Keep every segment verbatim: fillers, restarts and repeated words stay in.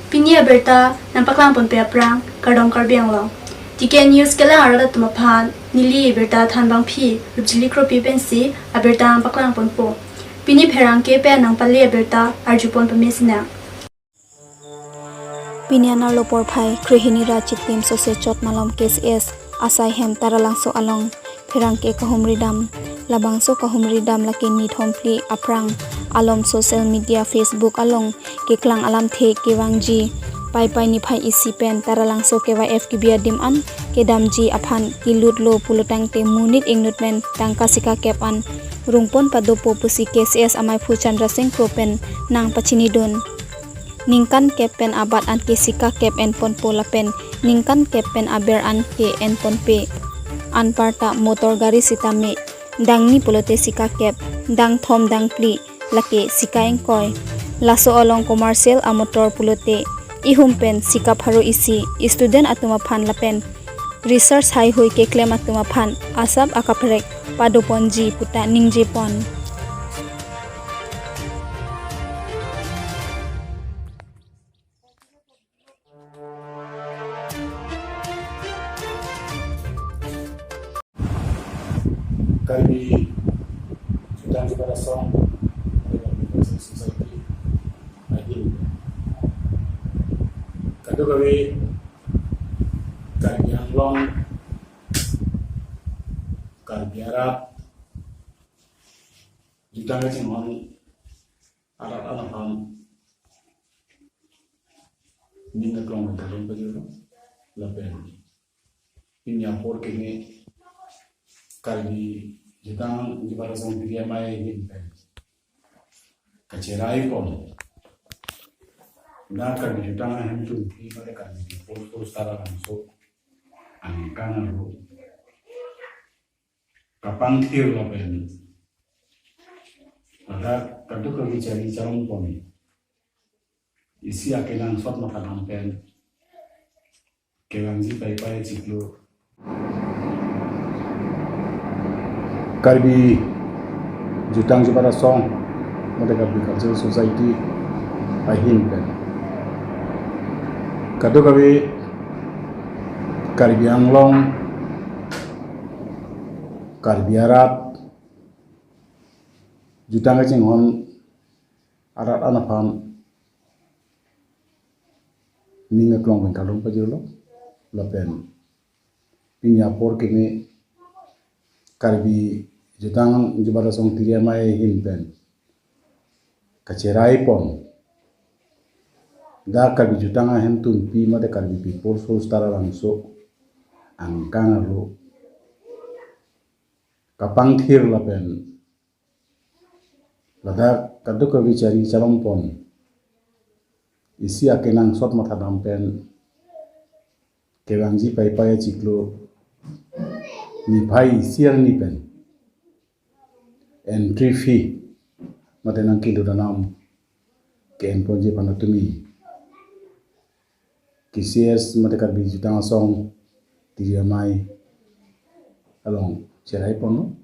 Pini abirta nangpaklang ponpe aphrang, kardom Karbi Anglong. T K News kelang arat atum aphan, neli birta thanbangpi Rupjili Kropi pensi abirta nangpaklang ponpo. Pini pherangke pen nangpale abirta arjupon pame sinang. Pini anerlo porphai krehini ra chitim sose chot malom K C S asai hem Taralangso along pherangke kahumri dam. Labangso kahumri dam lake nithom phli aphrang alom social media Facebook along keklang alamthe kevangji Paipai niphai isi pen Taralangso K Y F kebi adim an kedamji aphan kelutlo pulotangte monit ingnut pen tangka sikakep an rungpon padopo pusi K C S amaiphu Chandra Singh Kro pen nangpachinidun. Ningkan kep pen abat anke sikakep enponpo lapen ningkan kep pen aber anke enponpe. Anparta motor gari sitame dangni pulote sikakep, dangthom dangphli lake sika ingkoi. Laso along commercial amotor pulote ihum pen sika pharo isi, student atum aphan lapen research haihui keklem atum aphan asap akaprek padoponji puta ningjepon. Karbi Jutang Jubarat Asong, Karbi Cultural Society, ahin kadokave Karbi Anglong, Karbi arat jutang kachinghon arat an aphan ning aklong kardom pajirlo lapen pini apor keme Karbi Jutang Jubarat Asong tiri amei ahin pen kacherai pon, dak Karbi Jutang Ahemtunpi mate Karbi People's Force Taralangso angkang arlo kapangthir lapen ladak kadokave chari charom pon isi akenangsot matha dam pen kevangji Paipai achiklo. Karbi Jutang Jubarat Asong mate Karbi Cultural Society ahin pen kadokave Karbi Anglong, Karbi arat jutang kachinghon arat an aphan ning aklong pen kardom pajirlo lapen pini apor keme Karbi Jutang Jubarat Asong tiri amei ahin pen kacherai pon, dak Karbi Jutang Ahemtunpi mate Karbi People's Force Taralangso angkang arlo kapangthir lapen ladak kadokave chari charom pon isi akenangsot matha dam pen kevangji Paipai achiklo niphai isi arni pen entry fee mate nangkelut anam ke-enponji aphan atumi K C S mate Karbi Jutang Asong tiri amei along cherai ponlo.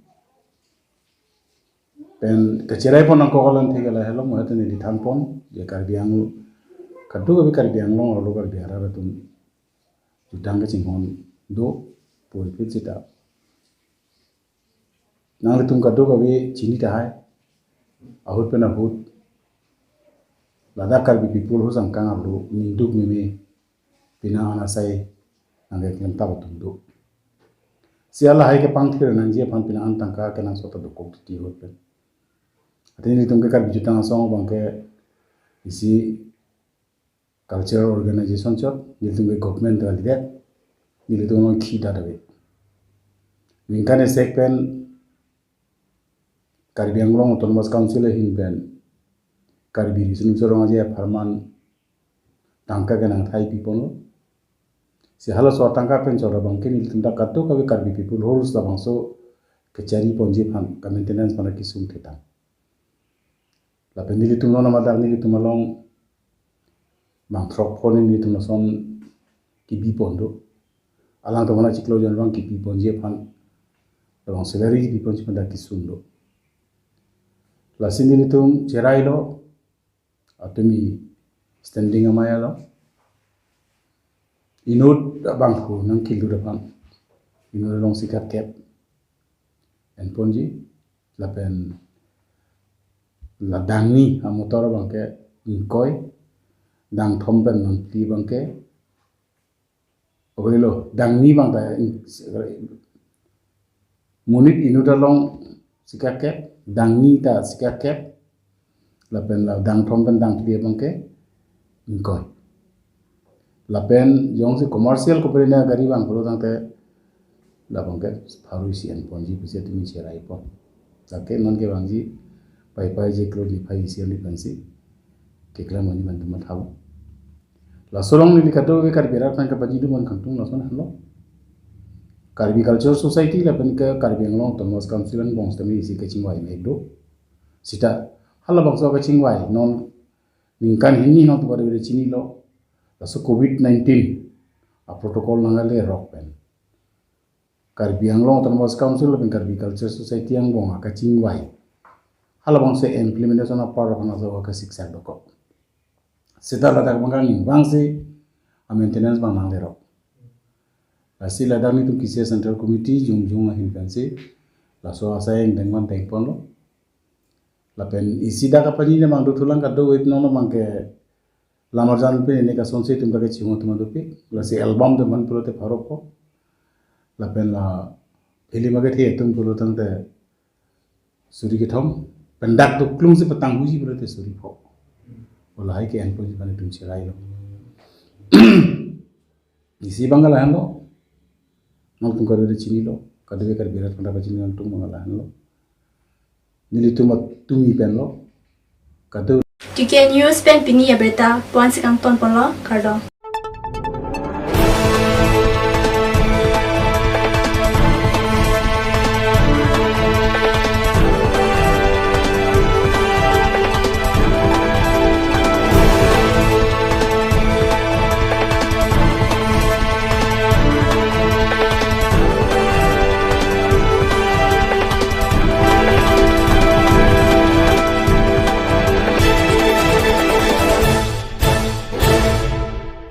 Pen kacherai pon angkok alam thik ala helo mo hete neli than pon je Karbi Anglong, kadokave Karbi Anglong arlo Karbi arat atum jutang kachinghon do puvoiphit seta nanglitum kadokave chini tahai, ahut pen ahut ladak Karbi People's Force angkang arlo ningduk meme pina an asai nangkeklem tap atum do. Si lahai kepangthir nangji aphan pina an tangka kenangsot ta dokok titi ahut pen. Athe nelitum ke Karbi Jutang Asong abang ke isi cultural organization chot, nelitum ke government kalidet, nelitum along khi dat ave. Ningkan esek pen Karbi Anglong Autonomous Council ahin pen Karbi Riso Nimso Rong Aje apharman tangka kenangthai piponlo. Si halaso atangka pen chot abang ke nelitum dak kadokave Karbi People's Force labangso kachari ponji aphan, ka-maintenance aphan kesung thetang. Lapen nelitum lo nama dak nelitum along bang throk pho nelitum lason kebi pon do. Alangtum aphan achiklo jon abang kebi ponji aphan, labang salary kebi ponji aphan dak kesung do. Lasi nelitum cherai lo, atumi standing amei along. inut abangphu nangkilut aphan inut along sikakep enponji, lapen la dangni amotor abangke ingkoi, dangthom pen dangphli abangke, oke lo, dangni abang ta ing-, monit inut along sikakep, dangni ta sikakep, lapen la dangthom pen dangphli abangke ingkoi. Lapen jongsi commercial company agari abang pulo tangte labangke pharo isi enponji pusi tumi cherai pon. Lake non kevangji paipai je klo niphai isi ani pensi keklem ani bantu mathau. Laso along neli kadokave Karbi arat aphan kapaji duman kangtung lason halo. Karbi Culture Society lapen ke Karbi Anglong Autonomous Council angbong sitame isi kachingvai me do. Sita halabangso kachingvai non ningkan hini non tu pada chinilo. Laso covid nineteen a protocol nangale rok pen Karbi Anglong Autonomous Council lapen Karbi Culture Society angbong akachingvai halabangso implementation a part of anaso akasiksak dokok. Sita ladak abang kaningvangsi a maintenance abang nanglerok. Lasi ladak nelitum kisi Central Committee jongjong ahin pensi laso asai angdeng man dengponlo. Lapen isi dak apani ne mang dothulang kadokave non abangke lamar jan pe ne kasonsi itum dak kachinghon atum dopik. Lasi album atum man pulote pharo pho. Lapen la film akethe atum pulo tangte suri kethom. Pen dak doklungsi patang huji pulote suri pho. Lahai ke enponji aphan itum cherailo. Isi abang lahenlo. Nangtum kadokave chinilo. Kadokave Karbi arat aphan kapachini nangtum abang lahenlo. Nelitum tumi penlo. Kado. T K News pen pini abirta ponsi kangtonponlo, kardom.